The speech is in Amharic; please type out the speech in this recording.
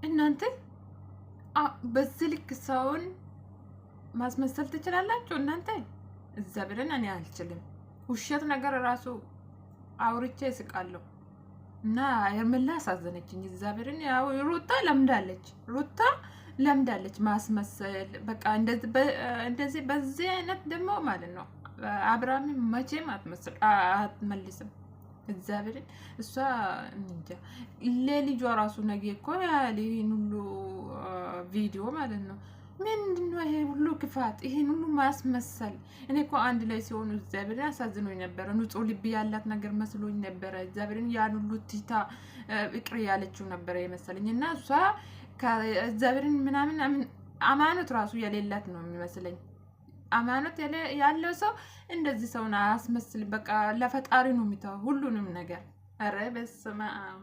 እናንተ በዚህ ልክ ሰውን ማስመሰል ትችላላችሁ? እናንተ እግዚአብሔርን እኔ አልችልም። ውሸት ነገር ራሱ አውርቼ እስቃለሁ። እና ሄርሜላ አሳዘነችኝ። እግዚአብሔርን ያው ሩታ ለምዳለች፣ ሩታ ለምዳለች ማስመሰል። በቃ እንደዚህ በዚህ አይነት ደግሞ ማለት ነው አብርሃም መቼም አትመልስም። እግዚአብሔርን እሷ እንጃ ለልጇ ራሱ ነገ እኮ ያህል ይህን ሁሉ ቪዲዮ ማለት ነው። ምንድነው ይሄ ሁሉ ክፋት፣ ይሄን ሁሉ ማስመሰል? እኔ እኮ አንድ ላይ ሲሆኑ እግዚአብሔርን አሳዝኖኝ ነበረ። ንጹሕ ልብ ያላት ነገር መስሎኝ ነበረ። እግዚአብሔርን ያን ሁሉ ትታ ፍቅር ያለችው ነበረ የመሰለኝ እና እሷ እግዚአብሔርን ምናምን አማኖት ራሱ የሌላት ነው የሚመስለኝ። አማኖት ያለው ሰው እንደዚህ ሰውን አያስመስልም። በቃ ለፈጣሪ ነው የሚተው ሁሉንም ነገር። ኧረ በስመ አብ።